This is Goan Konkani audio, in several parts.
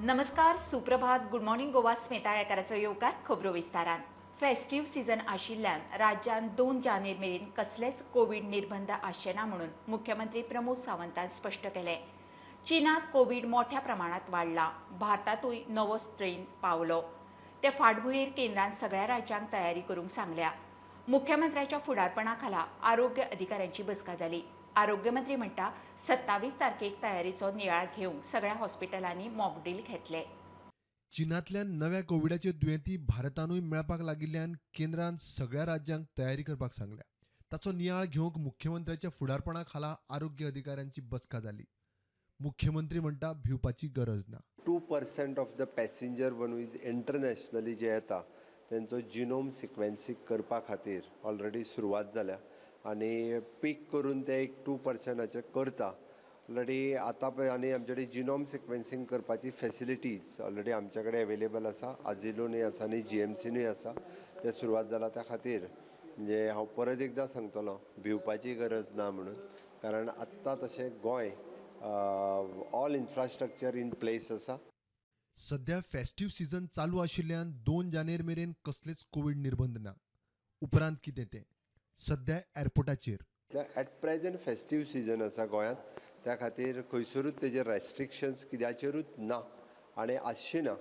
नमस्कार, सुप्रभात, गुड मॉर्निंग गोवा. स्मिता आळेकाराचो येवकार खबरो विस्तारान. फेस्टीव सीझन आशिल्ल्यान राज्यांत 2 जानेर मेरेन कसलेच कोवीड निर्बंध आसचे ना म्हणून मुख्यमंत्री प्रमोद सावंतान स्पश्ट केलें. चीनात कोवीड मोठ्या प्रमाणात वाडला. भारतांतूय नवो स्ट्रेन पावलो. ते फाटभुंयेर केंद्रान सगळ्या राज्यांक तयारी करूंक सांगल्या. मुख्यमंत्र्याच्या फुडारपणा खाला आरोग्य अधिकाऱ्यांची बसका जाली. आरोग्यमंत्री म्हणटा, 27 तारखेक तयारीचो नियाळ घेवंक सगळ्या हॉस्पिटलांनी मॉकड्रील घेतले. चीनांतल्यान नव्या कोविडाचे दुयेंती भारतानूय मेळपाक लागिल्ल्यान केंद्रान सगळ्या राज्यांक तयारी करपाक सांगल्या. ताचो नियाळ घेवंक मुख्यमंत्र्याच्या फुडारपणा खाला आरोग्य अधिकाऱ्यांची बसका जाली. मुख्यमंत्री म्हणटा, भिवपाची गरज ना. 2% of the passenger one is internationally जे येता, तेंचो जिनोम सिक्वेन्सींग करपा खातीर ऑलरेडी सुरवात जाल्या आनी पीक करून ते एक 2%चें करता ऑलरेडी आतां पळय. आनी आमचे कडेन जिनोम सिक्वेन्सींग करपाची फेसिलिटीज ऑलरेडी आमचे कडेन अवेलेबल आसा. आजिलोनूय आसा आनी जीएमसीनूय आसा. तें सुरवात जाला. त्या खातीर म्हणजे हांव परत एकदां सांगतलो, भिवपाची गरज ना म्हणून, कारण आत्तां तशें Goem all infrastructure in place आसा. सध्या फेस्टीव सीझन चालू आशिल्ल्यान 2 जानेर मेरेन कसलेच कोवीड निर्बंध ना. उपरांत कितें तें सध्या एअरपोर्टाचेर एट प्रेझेंट फेस्टीव सीझन आसा गोंयांत, त्या खातीर खंयसरूच तेजेर रेस्ट्रिक्शन्स कित्याचेरूच ना आनी आसची ना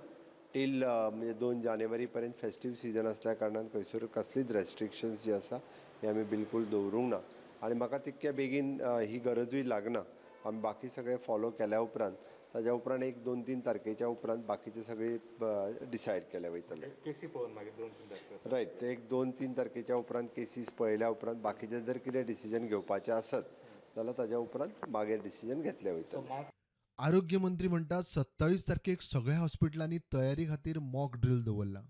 टील म्हणजे 2 जानेवारी पर्यंत. फेस्टीव सीझन आसल्या कारणान खंयसर कसलीच रेस्ट्रिक्शन्स जी आसा ही आमी बिलकूल दवरूंक ना आनी म्हाका तितक्या बेगीन ही गरजूय लागना. आमी बाकी सगळें फॉलो केल्या उपरांत, ताज्या उपरांत एक 2-3 तारखेच्या उपरांत बाकीचे सगळे डिसायड केले वयतले. केसी पळोवन मागीर 2-3 तारखेर? रायट, एक 2-3 तारखेच्या उपरांत केसीस पळयल्या उपरांत बाकीचे जर कितें डिसिजन घेवपाचें आसत जाल्यार ताज्या उपरांत मागीर डिसिजन घेतले वयतले. आरोग्य मंत्री म्हणटा, 27 तारखेक सगळ्या हॉस्पिटलांनी तयारी खातीर मॉक ड्रील दवरला.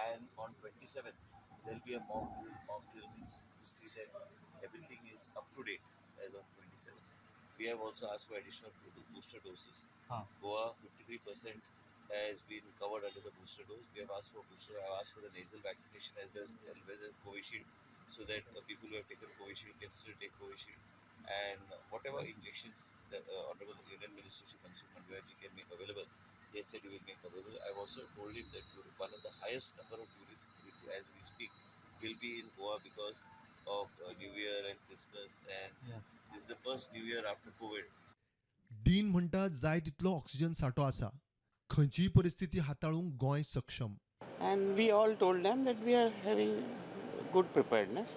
And on 27th there'll be a mock drill. Mock drill means to see that everything is up to date as on 27th. We have also asked for additional booster doses. Goa 53% has been covered under the booster dose. We have asked for booster. I have asked for the nasal vaccination as well as Covishield, so that people who have taken Covishield can still take Covishield. And whatever injections that Honorable Union Minister Shri Mansukh Mandaviya can make available, they said he will make available. I've also told him that one of the highest number of tourists as we speak will be in Goa because of New Year and Christmas, and this is the first New Year after COVID. Dean म्हणटा, जाय तितलो ऑक्सिजन सांठो आसा. खंयचीय परिस्थिती हाताळूंक गोंय सक्षम. And we all told them that we are having good preparedness,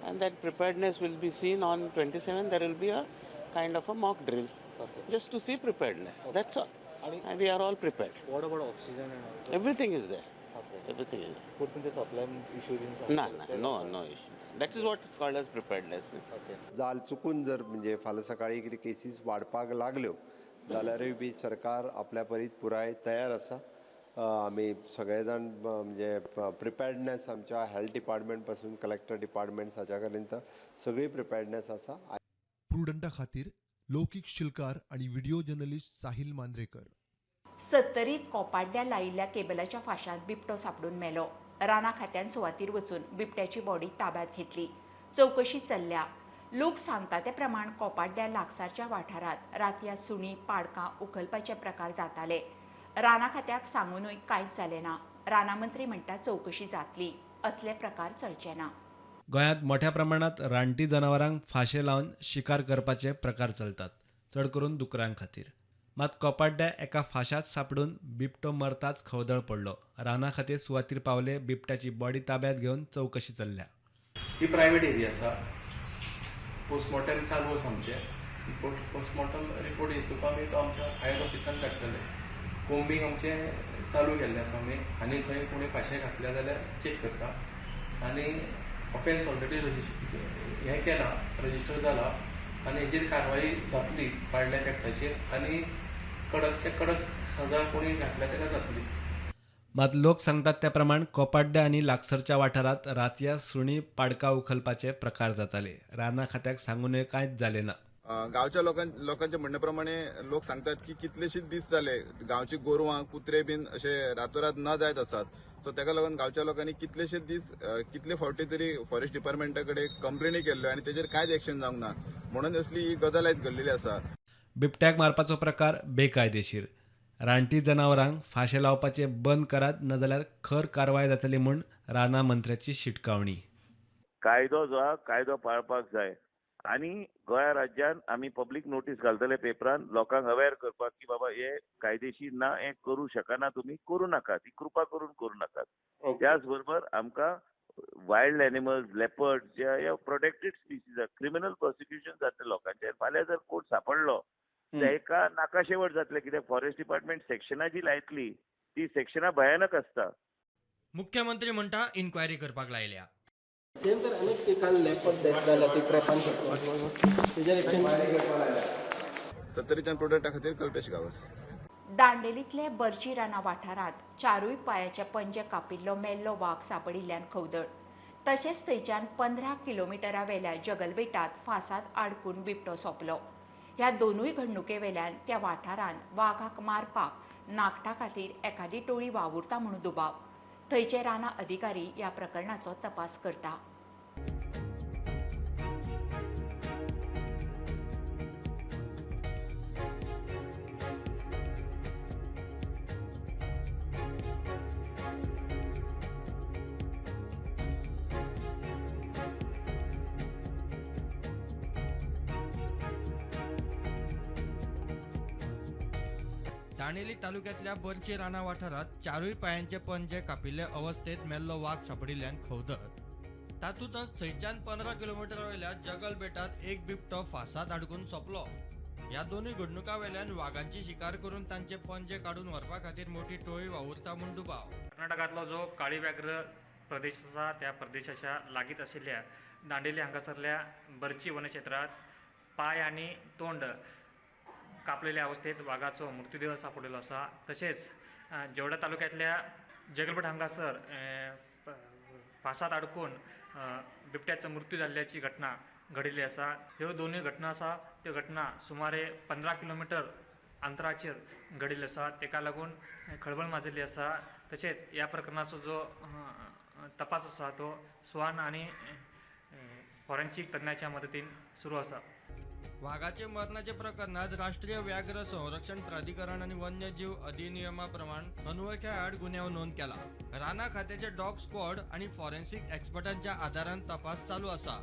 and that preparedness will be seen on 27. There will be a kind of a mock drill just to see preparedness. That's all. And we are all prepared. What about oxygen and all? Everything is there. Everything is there. कुठून ते सप्लाय इश्यू बीन? No issue. That is what is called as preparedness. जाल चुकून जर म्हणजे फाल्यां सकाळीं कितें केसीस वाडपाक लागल्यो जाल्यारूय बी सरकार आपल्या परीत पुराय तयार आसा. आमी सगळे जाण म्हणजे प्रिपेर्डनेस आमच्या हेल्थ डिपार्टमेंट पासून कलेक्टर डिपार्टमेंट हाच्या पर्यंत सगळी प्रिपेर्डनेस आसा. प्रुडंटा खातीर लौकीक शिलकार आणि व्हिडिओ जर्नलिस्ट साहिल मांद्रेकर. सत्तरीत कोपाड्ड्या लायिल्ल्या केबलाच्या फाशात बिबटो सापडून मेलो. राना खात्यान सुवातीर वचून बिबट्याची बॉडी ताब्यात घेतली. चवकशी चल्ल्या. लोक सांगता ते प्रमाण कोपाड्ड्या लागसारच्या वाठारांत रातया सुणी, पाडकां उखलपाचे प्रकार जाताले. राना खात्याक सांगूनय कांयच जालें ना. राना मंत्री म्हणटा, चवकशी जातली, असले प्रकार चलचे ना. गोंयांत मोठ्या प्रमाणात रानटी जनावरांक फांशे लावन शिकार करपाचे प्रकार चलतात, चड करून दुकरां खातीर. मात कोपाड्ड्या एका फाशात सापडून बिबटो मरताच खवदळ पडलो. राना खातीर सुवातीर पावले. बिबट्याची बॉडी ताब्यात घेवन चवकशी चल्ल्या. ही प्रायवेट एरिया आसा. पोस्टमॉर्टम चालू आसा आमचें. रिपोर्ट, पोस्टमॉर्टम रिपोर्ट येतकच आमी तो आमच्या हायर ऑफिसान धाडटले. कोम्बींग आमचें चालू केल्लें आसा. आमी आनी खंय कोणी फांशे घातल्या जाल्यार चॅक करता आनी ऑफेन्स ऑलरेडी रजिस्टर हें केलां, रजिस्टर जाला आनी हेजेर कारवाई जातली वायल्ड लायफ एक्टाचेर आनी कडकच्या कडक सजा कोणी घातल्या ताका जातली. मात लोक सांगतात त्या प्रमाण कोपाड्ड्या आनी लागसरच्या वाठारांत रातया सुणी, पाडकां उखलपाचे प्रकार जाताले. राना खात्याक सांगूनय कांयच जालें ना. गांवच्या लोकांच्या म्हणण्या प्रमाणे लोक सांगतात की कितलेशेच दीस जाले गांवची गोरवां, कुत्रे बीन अशे रातोरात न जायत आसात. सो ताका लागून गांवच्या लोकांनी कितलेशे दीस कितले फावटी तरी फॉरेस्ट डिपार्टमेंटा कडेन कंप्लेनी केल्ल्यो आनी तेजेर कांयच एक्शन जावंक ना, म्हणून असली ही गजाल आयज घडलेली आसा. बिबट्याक मारपाचो प्रकार बेकायदेशीर. रानटी जनावरांक फांशे लावपाचे बंद करात, नाजाल्यार खर कारवाय जातली म्हूण रानां मंत्र्याची शिटकावणी. कायदो जो आहा कायदो पाळपाक जाय आनी गोंया राज्यान आमी पब्लीक नोटीस घालतले पेपरान लोकांक अवेर करपाक की बाबा हे कायदेशीर ना, हे करू शकना, तुमी करू नाकात, ही कृपा करून करू नाकात. त्याच बरोबर आमकां वायल्ड एनिमल्स, लेपर्ड जे प्रोटेक्टेड स्पिसीज आहा, क्रिमिनल प्रोसिक्युशन जातलें लोकांचेर. फाल्यां जर कोण सापडलो ताका नाकाशेवट जातलें, कित्याक फॉरेस्ट डिपार्टमेंट सेक्शनां जी लायतली ती सेक्शनां भयानक आसता. मुख्यमंत्री म्हणटा इन्क्वायरी करपाक लायल्या. सेम सर, अनेक काल लेपर्ड डेथ जाल्या ती ट्रॅपान तेजेर एक्शन. सत्तरीच्यान प्रोडक्टा खातीर कल्पेश गांवस. दांडेलींतले बर्ची राना वाठारांत चारूय पांयाचे पंजे कापिल्लो मेल्लो वाग सांपडिल्ल्यान खवदळ. तशेंच थंयच्यान 15 किलोमिटरा वेल्या जगलबेटात फांसांत आडकून बिबटो सोंपलो. ह्या दोनूय घडणुके वेल्यान त्या वाठारांत वागाक मारपाक नाकटा खातीर एखादी टोळी वावुरता म्हणून दुबाव. थंयचे रानां अधिकारी ह्या प्रकरणाचो तपास करता. दांडेली तालुक्यांतल्या बर्ची राना वाठारांत चारूय पायांचे पंजे कापिल्ले अवस्थेत मेल्लो वाग सांपडिल्ल्यान खवदळ. तातूंतच थंयच्यान 15 किलोमिटरा वयल्या जगल बेटात एक बिबटो फांसांत आडकून सोंपलो. ह्या दोनूय घडणुकां वेल्यान वागांची शिकार करून तांचे पंजे काडून व्हरपा खातीर मोठी टोळी वावुरता म्हूण दुबाव. कर्नाटकांतलो जो काळी व्याघ्र प्रदेश आसा त्या प्रदेशाच्या लागींच आशिल्ल्या दांडेली हांगासरल्या बर्ची वनक्षेत्रांत पांय आनी तोंड कापलेल्या अवस्थेत वागाचो मृत्यूदेह सापडलेलो आसा. तशेंच जेवडा तालुक्यांतल्या जगलबेट हांगासर फांसात अडकून बिबट्याचो मृत्यू जाल्ल्याची घटना घडिल्ली आसा. ह्यो दोनूय घटना आसा त्यो घटना सुमारे 15 किलोमिटर अंतराचेर घडिल्ल्यो आसा. ताका लागून खळबळ माजिल्ली आसा. तशेंच ह्या प्रकरणाचो जो तपास आसा तो स्वान आनी फॉरेन्सीक तज्ञाच्या मदतीन सुरू आसा. वागाचे मरणाचे प्रकरणात राष्ट्रीय व्याघ्र संरक्षण प्राधिकरण आणि वन्यजीव अधिनियमा प्रमाण अनवळख्या आड गुन्यांव नोंद केला. राना खात्याचे डॉग स्क्वॉड आणि फॉरेन्सिक एक्सपर्टांच्या आधारान तपास चालू आसा.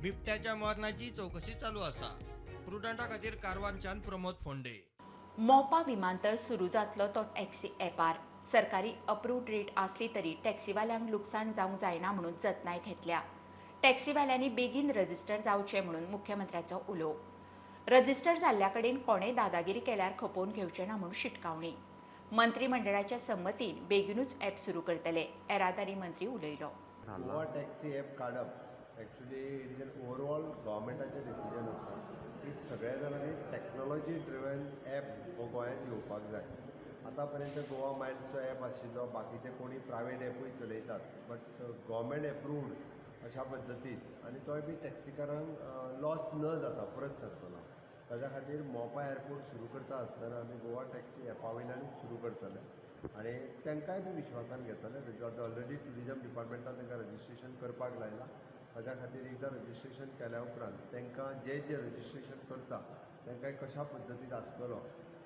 बिबट्याच्या मरणाची चौकशी चालू आसा. प्रुडंटा खातीर कारवारच्यान प्रमोद फोंडे. मोपा विमानतळ सुरू जातलो तो टॅक्सी ॲपार. सरकारी अप्रूव्ड रेट आसली तरी टॅक्सीवाल्यांक लुकसाण जावंक जायना म्हणून जतनाय घेतल्या. टॅक्सीवाल्यांनी बेगीन रजिस्टर जावचें म्हणून मुख्यमंत्र्याचो उलो. रजिस्टर जाल्ल्या कडेन कोणें दादागिरी केल्यार खपोवन घेवचें ना म्हणून शिटकावणी. मंत्रीमंडळाच्या संमतीन बेगीनूच ॲप सुरू करतले, येरादारी मंत्री उलयलो. गोवा टॅक्सी ॲप काडप actually it is an overall गव्हर्मेंटाचें डिसिजन आसा की सगळ्या जाणांनी टॅक्नोलॉजी ड्रिवन ॲप हो गोंयांत येवपाक जाय. आतां पर्यंत गोवा मायल्सचो ॲप आशिल्लो, बाकीचे कोणी प्रायवेट ॲपूय चलयतात, बट गव्हर्मेंट एप्रूव्ड अशा पद्दतीन आनी तोय बी टॅक्सीकारांक लॉस न जाता परत सांगतलो. ताज्या खातीर मोपा एअरपोर्ट सुरू करता आसतना आमी गोवा टॅक्सी ॲपा वयल्यानूच सुरू करतले आनी तांकांय बी विश्वासान घेतले. ऑलरेडी ट्युरिजम डिपार्टमेंटान तांकां रजिस्ट्रेशन करपाक लायलां. ताज्या खातीर एकदां रजिस्ट्रेशन केल्या उपरांत तांकां जे जे रजिस्ट्रेशन करता तांकां कशा पद्दतीन आसतलो,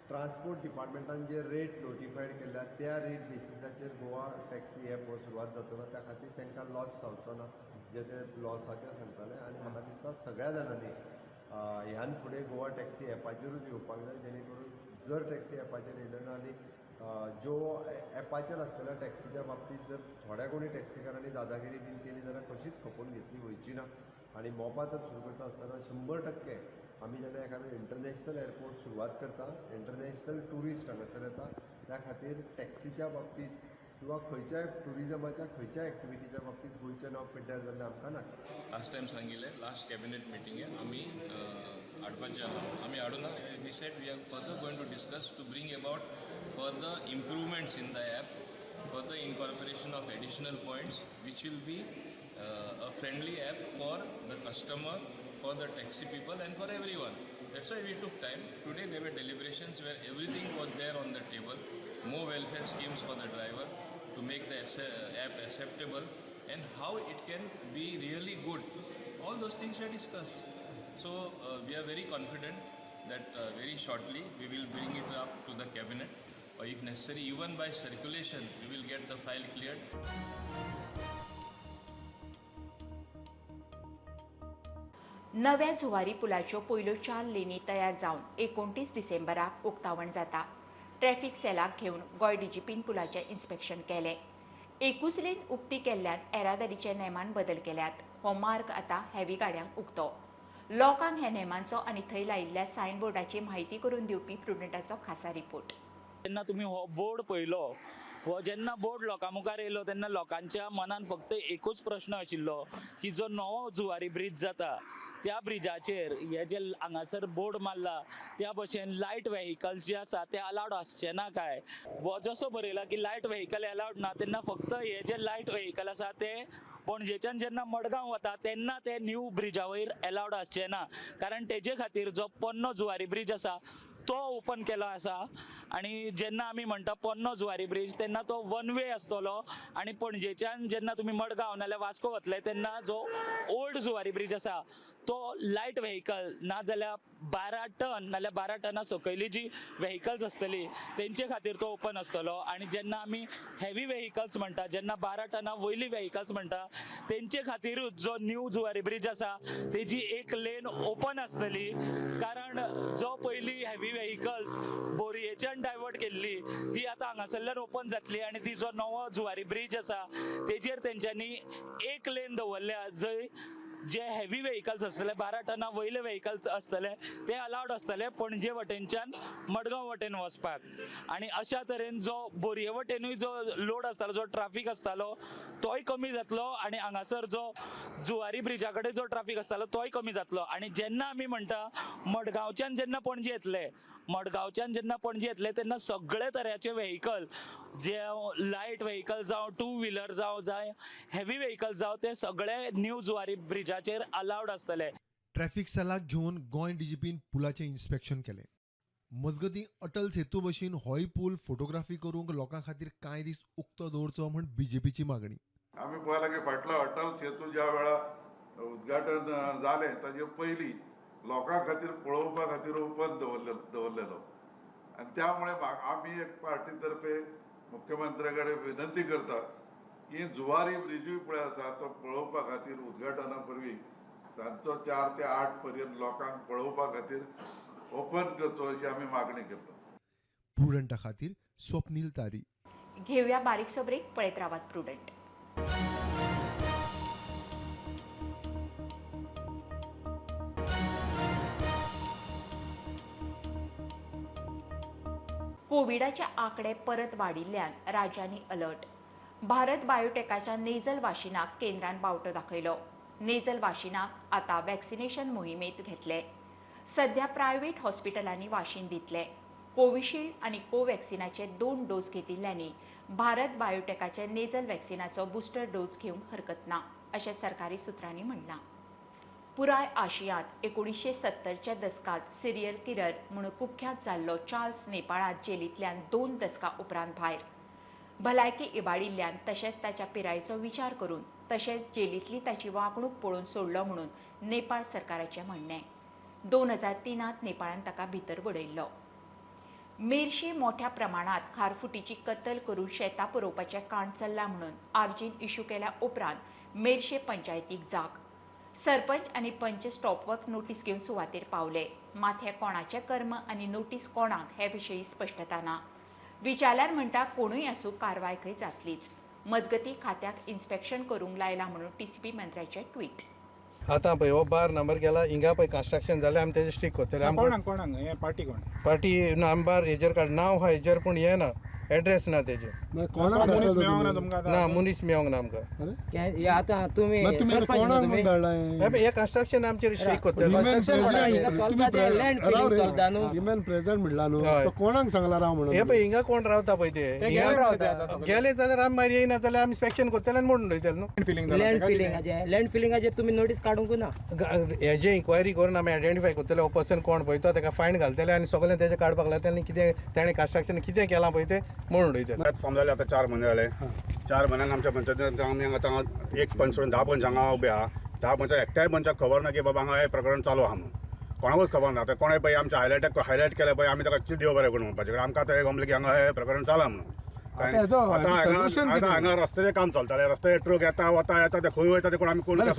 ट्रान्सपोर्ट डिपार्टमेंटान जे रेट नोटिफायड केल्या त्या रेट बेसिसाचेर गोवा टॅक्सी ॲप हो सुरवात जातलो. त्या खातीर तांकां लॉस जावचो ना जे ते लॉसाचें सांगताले. आनी म्हाका दिसता सगळ्या जाणांनी ह्यान फुडें गोवा टॅक्सी ॲपाचेरूच येवपाक जाय, जेणे करून जर टॅक्सी ॲपाचेर येयले ना आनी ज्यो ॲपाचेर आसतल्या टॅक्सीच्या बाबतींत जर थोड्या कोणी टॅक्सीकारांनी दादागिरी बीन केली जाल्यार कशीच खपोवन घेतली वयची ना. आनी मोपा तर सुरू करता आसतना 100% आमी जेन्ना एखादो इंटरनॅशनल एअरपोर्ट सुरवात करता, इंटरनॅशनल ट्युरिस्ट हांगासर येता, त्या खातीर टॅक्सीच्या बाबतींत किंवा खंयच्याय ट्युरिजमाच्या खंयच्याय एक्टिविटीच्या बाबतींत गोंयचें नांव पिड्ड्यार जाल्लें आमकां नाका. लास्ट टायम सांगिल्लें, लास्ट कॅबिनेट मिटिंगे आमी हाडपाचें आहा, आमी हाडूना. We said we are further going to discuss to bring about further improvements in the app, further incorporation of additional points which will be a friendly app for the customer, for the taxi people and for everyone. That's why we took time. Today there were deliberations where everything was there on the table, more welfare schemes for the driver to make the app acceptable and how it can be really good. All those things were discussed. So we are very confident that very shortly we will bring it up to the cabinet or if necessary even by circulation we will get the file cleared. नव्या जुवारी पुलाच्यो पयल्यो 4 लेनी तयार जावन 29 डिसेंबराक उक्तावण जाता. ट्रॅफिक सेलाक घेवन गोंय डीजीपीन पुलाचें इन्स्पेक्शन केलें. एकूच लेन उक्ती केल्ल्यान येरादारीचे नेमान बदल केल्यात. हो मार्ग आतां हेवी गाडयांक उक्तो. लोकांक ह्या नेमांचो आनी थंय लायिल्ल्या सायन बोर्डाची म्हायती करून दिवपी प्रुडंटाचो खासा रिपोर्ट. जेन्ना तुमी हो बोर्ड पळयलो, हो जेन्ना बोर्ड लोकां मुखार येयलो तेन्ना लोकांच्या मनान फक्त एकूच प्रश्न आशिल्लो की जो नवो जुवारी ब्रीज जाता त्या ब्रिजाचेर हे जे हांगासर बोर्ड मारला त्या भशेन लायट व्हेकल्स जे आसा ते अलावड आसचे ना काय. हो जसो बरयला की लायट व्हेकल अलावड ना तेन्ना फक्त हे जे लायट व्हेकल आसा ते पणजेच्यान जेन्ना मडगांव वता तेन्ना ते न्यू ब्रिजा वयर अलावड आसचे ना, कारण तेजे खातीर जो पोन्नो जुवारी ब्रीज आसा तो ओपन केलो आसा. आनी जेन्ना आमी म्हणटा पोन्नो जुवारी ब्रीज तेन्ना तो वन वे आसतलो आनी पणजेच्यान जेन्ना तुमी मडगांव नाल्यार वास्को वतले तेन्ना जो ओल्ड जुवारी ब्रीज आसा तो लायट व्हेकल ना जाल्यार 12 टन नाल्यार 12 टना सकयली जी व्हेकल्स आसतली तेंचे खातीर तो ओपन आसतलो. आनी जेन्ना आमी हेवी व्हेकल्स म्हणटा, जेन्ना 12 टना वयली व्हेकल्स म्हणटा तेंचे खातीरूच जो न्यू जुवारी ब्रीज आसा तेजी एक लेन ओपन आसतली, कारण जो पयली हेवी व्हेकल्स बोरयेच्यान डायवर्ट केल्ली ती आतां हांगासरल्यान ओपन जातली आनी ती जो नवो जुवारी ब्रीज आसा तेजेर तेंच्यांनी एक लेन दवरल्या जंय जे हेवी व्हेकल्स आसतले 12 टना वयले व्हेकल्स आसतले ते अलावड आसतले पणजे वटेनच्यान मडगांव वटेन वचपाक. आनी अशा तरेन जो बोरये वटेनूय जो लोड आसतालो, जो ट्राफीक आसतालो तोय कमी जातलो आनी हांगासर जो जुवारी ब्रिजा कडेन जो ट्राफीक आसतालो तोय कमी जातलो. आनी जेन्ना आमी म्हणटा मडगांवच्यान जेन्ना पणजे येतले, मडगांवच्यान जेन्ना पणजे येतले तेन्ना सगळे तरेचे व्हेकल जे लायट व्हेकल जावं, टू व्हिलर जावं, जाय हेवी व्हेकल जावं, ते सगळे न्यू जुवारी ब्रिजाचेर अलावड आसतले. ट्रॅफिक सेलाक घेवन गोंय डीजीपीन पुलाचें इन्स्पेक्शन केलें. मजगतीं अटल सेतू भशेन होय पूल फोटोग्राफी करूंक लोकां खातीर कांय दीस उक्तो दवरचो म्हूण बीजेपीची मागणी. आमी पळयलां की फाटलो अटल सेतू ज्या वेळा उद्घाटन जालें ताजे पयलीं लोकां खातीर पळोवपा खातीर ओपन दवरलेलो आनी त्यामुळे आमी एक पार्टी तर्फे मुख्यमंत्र्या कडेन विनंती करता की जुवारी ब्रिजूय पळय आसा तो पळोवपा खातीर उद्घाटना पूर्वी सांजचो 4 ते 8 पर्यंत लोकांक पळोवपा खातीर ओपन करचो अशी आमी मागणी करता. प्रुडंटा खातीर स्वप्नील तारी. घेवया बारीकसो ब्रेक, पळयत रावात प्रुडंट. कोविडाचे आंकडे परत वाडिल्ल्यान राज्यांनी अलर्ट. भारत बायोटेकाच्या नेझल वाशिनाक केंद्रान बावटो दाखयलो. नेझल वाशिनाक आतां वॅक्सिनेशन मोहिमेंत घेतले. सध्या प्रायव्हेट हॉस्पिटलांनी वाशीन दितले. कोविशिल्ड आनी कोवॅक्सिनाचे 2 डोस घेतिल्ल्यांनी भारत बायोटेकाचे नेझल वॅक्सिनाचो बुस्टर डोस घेवंक हरकत ना अशें सरकारी सुत्रांनी म्हणलां. पुराय आशियांत 1970च्या दसकांत सिरियल किलर म्हूण कुख्यात जाल्लो चार्ल्स नेपाळांत जेलींतल्यान 2 दसकां उपरांत भायर. भलायकी इबाडिल्ल्यान तशेंच ताच्या पिरायेचो विचार करून तशेंच जेलींतली ताची वागणूक पळोवन सोडलो म्हणून नेपाळ सरकाराचें म्हणणें. 2003 नेपाळान ताका भितर वडयल्लो. मेरशे मोठ्या प्रमाणात खारफुटीची कत्तल करून शेतां पुरोवपाचें कांड चल्लां म्हणून आर्जीन इश्यू केल्या उपरांत मेरशे पंचायतीक जाग. सरपंच आनी पंच स्टॉपवर्क नोटीस घेवन सुवातेर पावले. मात हें कोणाचें कर्म आनी नोटीस कोणाक हे विशीं स्पश्टता ना. विचारल्यार म्हणटा कोणूय आसूं कारवाय खंय जातलीच. मजगतीं खात्याक इन्स्पेक्शन करूंक लायलां म्हणून टीसीपी मंत्र्याचें ट्वीट. आतां पळय हो बार नंबर गेला हिंगा पळय कन्स्ट्रक्शन जालें आमी तेजेर स्ट्रीक करतले. कोणाक कोणाक हें पार्टी कोण? पार्टी ना आमी बार हेजेर काड नांव आहा हेजेर पूण हें ना एड्रेस ना तेजेर. ना मनीस मेळोंक ना आमकां. आतां तुमी हें कन्स्ट्रक्शन आमचेर स्ट्रीक करतले. ह्युमन प्रेझेंट म्हणला न्हू तो कोणाक सांगला राव म्हणून? हे पळय हिंगा कोण रावता पळय ते गेले जाल्यार आमी मागीर येयना जाल्यार आमी इन्स्पेक्शन करतले आनी मोडून वयतले न्हू. लँड फिलिंगाचेर तुमी नोटीस काडूंक ना. हेजे इन्क्वायरी करून आमी आयडेंटिफाय करतले हो पर्सन कोण पळय तो ताका फायन घालतले आनी सगळें तेजें काडपाक लायतले आनी कितें तेणें कन्स्ट्रक्शन कितें केलां पळय तें म्हणून उडयतले. फॉर्म जाले आतां 4 म्हयने जाले. 4 म्हयन्यान आमच्या पंचायतीन आमी आतां एक पंच सोडून 10 पंच हांगा उबे आहा. 10 पंचाक एकट्याय पंचाक खबर ना की बाबा हांगा हें प्रकरण चालू आहा म्हणून. कोणाकूच खबर ना. आतां कोणें पळय आमच्या हायलायट केलें पळय, आमी ताका एक्चुअली देव बरें करूं म्हणपाचें, कारण आमकां आतां हें गमलें की हांगा हें प्रकरण जालां म्हणून. आतां हांगा रस्त्याचें काम चलतालें, रस्त्याचे ट्रक येता वता येता, ते खंय वयता ते कोण आमी कोण. आतां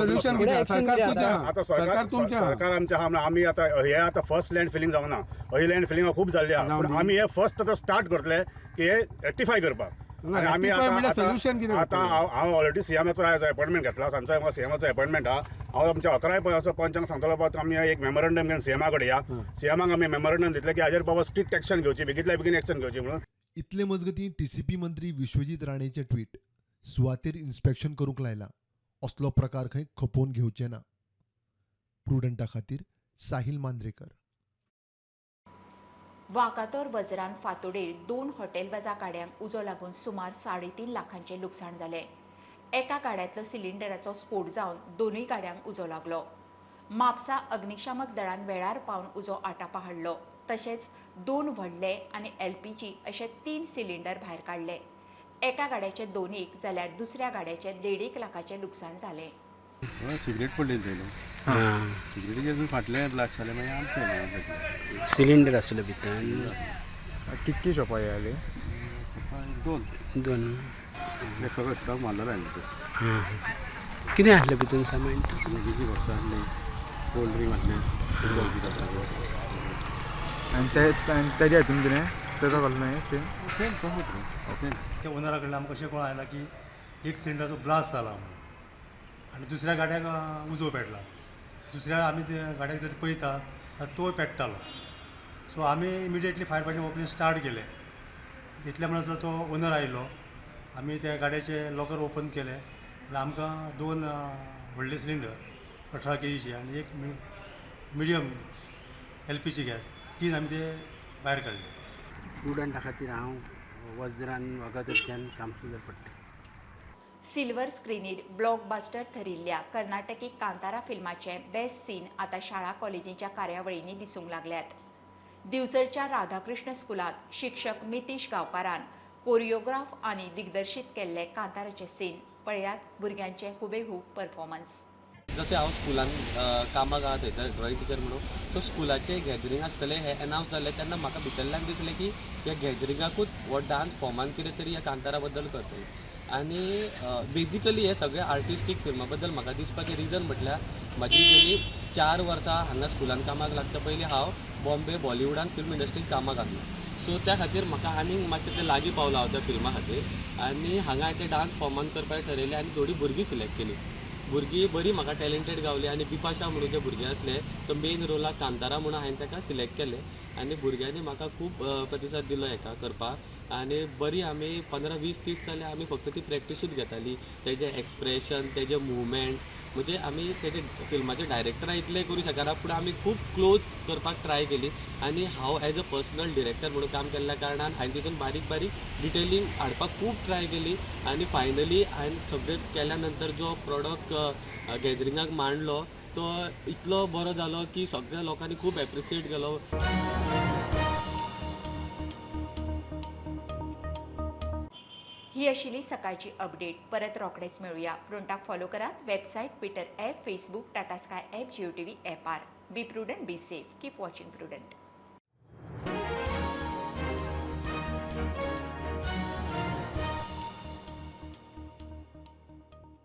सरकार आमचें आहा म्हणून आमी आतां हे आतां फर्स्ट लँड फिलींग जावना, ही लँड फिलींग खूब जाल्ली आहा, पूण आमी हे फर्स्ट आतां स्टार्ट करतले की हे रेक्टिफाय करपाक. आनी आमी आतां हांव ऑलरेडी सीएमाचो आयज अपॉयंटमेंट घेतला, सांजचो म्हाका सीएमाचो अपॉयंटमेंट आहा. हांव आमच्या 11 पंचांक सांगतलो बाबा आमी एक मेमोरंडम घेवन सीएमा कडेन या, सीएमाक आमी मेमोरंडम दितले की हाजेर बाबा स्ट्रिक्ट एक्शन घेवची, बेगींतल्या बेगीन एक्शन घेवची म्हणून. इतले मजगतीं टीसीपी मंत्री विश्वजीत राणेचे ट्वीट, सुवातेर इन्स्पेक्शन करूंक लायलां, असलो प्रकार खंय खपोवन घेवचे ना. प्रुडंटा खातीर साहिल मांद्रेकर. वागातोर वज्रान फातोडेर 2 हॉटेल वजा गाड्यांक उजो लागून सुमार 3.5 लाखांचें लुकसाण जालें. एका गाड्यांतलो सिलिंडराचो स्फोट जावन दोनूय गाड्यांक उजो लागलो. म्हापसा अग्निशामक दळान वेळार पावन उजो आटापा हाडलो. तशेंच 2 व्हडले आनी LPG अशे 3 सिलिंडर भायर काडले. एका गाड्याचे 2 जाल्यार दुसऱ्या गाड्याचे 1.5 लाखाचें लुकसाण जालें. सिगरेट पडलेली थंय, सिगरेटीचे फाटले ब्लास्ट जाले, मागीर आमचें सिलिंडर आसलो भितर. कितकी शॉपां जाली? दोन सगळो स्टॉक मारलेलो हांवें भितर. कितें आसलें भितून सामान? मॅगीची बॉक्सां आसलीं, कोल्ड ड्रिंक आसलें. आनी तेज्या हितून कितें तेजो कसलो न्ही सेम सेम तसोच सेम. त्या ओनरा कडल्यान आमकां अशें कळोन आयलां की एक सिलिंडराचो ब्लास्ट जाला म्हणून आनी दुसऱ्या गाड्याक उजो पेटला. दुसऱ्या आमी त्या गाड्याक जर पळयता जाल्यार तोय पेट्टालो. सो आमी immediately fire fighting operation start केलें. इतल्या म्हणसर तो ओनर आयलो, आमी त्या गाड्याचे लॉकर ओपन केले जाल्यार आमकां 2 व्हडले सिलिंडर 18 केजीचे आनी एक मिडियम LPG gas 3 आमी ते भायर काडले. स्टुडंटा खातीर हांव वज्रान वागातोरच्यान श्यामसुंदर पडटा. सिल्वर स्क्रिनीर ब्लॉकबास्टर थरिल्ल्या कर्नाटकी कांतारा फिल्माचे बेस्ट सीन आतां शाळा कॉलेजींच्या कार्यावळींनी दिसूंक लागल्यात. दिवचलच्या राधाकृष्ण स्कुलांत शिक्षक मितीश गांवकारान कोरियोग्राफ आनी दिग्दर्शीत केल्ले कांताराचे सीन पळयात भुरग्यांचे हुबेहूब परफॉर्मन्स. जशें हांव स्कुलान कामाक आहा थंयसर ड्रॉइंग टिचर म्हणून, सो स्कुलाचें गॅदरींग आसतलें हें एनावन्स जालें तेन्ना म्हाका भितरल्यान दिसलें की ह्या गॅदरिंगाकूच हो डांस फॉर्मान कितें तरी ह्या कांतारा बद्दल करतले. आनी बेजिकली हे सगळे आर्टिस्टीक फिल्मा बद्दल म्हाका दिसपाचें रिजन म्हटल्यार म्हाजी गेली 4 वर्सां हांगा स्कुलान कामाक लागच्या पयलीं हांव बॉम्बे बॉलिवूडान फिल्म इंडस्ट्रीन कामाक आसलो. सो त्या खातीर म्हाका आनीक मातशें तें लागीं पावलो हांव त्या फिल्मा खातीर. आनी हांगा हांवें तें डांस फॉर्मान करपाक ठरयलें आनी थोडीं भुरगीं सिलेक्ट केली. भुरगीं बरीं म्हाका टॅलेंटेड गावली आनी बिपाशा म्हणून जे भुरगें आसलें तो मेन रोलाक कांतारा म्हणून हांवें ताका सिलेक्ट केलें आनी भुरग्यांनी म्हाका खूब प्रतिसाद दिलो हेका करपाक. आनी बरी आमी 15-20 दीस जाले आमी फक्त ती प्रॅक्टिसूच घेताली, तेजें एक्सप्रेशन, तेजें मुवमेंट, म्हणजे आमी तेजे फिल्माचे डायरेक्टरा इतलें करूं शकना पूण आमी खूब क्लोज करपाक ट्राय केली. आनी हांव एज अ पर्सनल डिरेक्टर म्हणून काम केल्ल्या कारणान हांवें तितून बारीक बारीक डिटेलिंग हाडपाक खूब ट्राय केली. आनी फायनली हांवें सगळें केल्या नंतर जो प्रोडक्ट गॅदरिंगाक मांडलो तो इतलो बरो जालो की सगळ्या लोकांनी खूब एप्रिशिएट केलो. ही आशिल्ली सकाळची अपडेट. परत रोखडेच मेळुया. प्रुडंटाक फॉलो करात website, Twitter app, Facebook, Tata Sky app, Jio TV ॲपार. Be prudent, be safe, keep watching Prudent.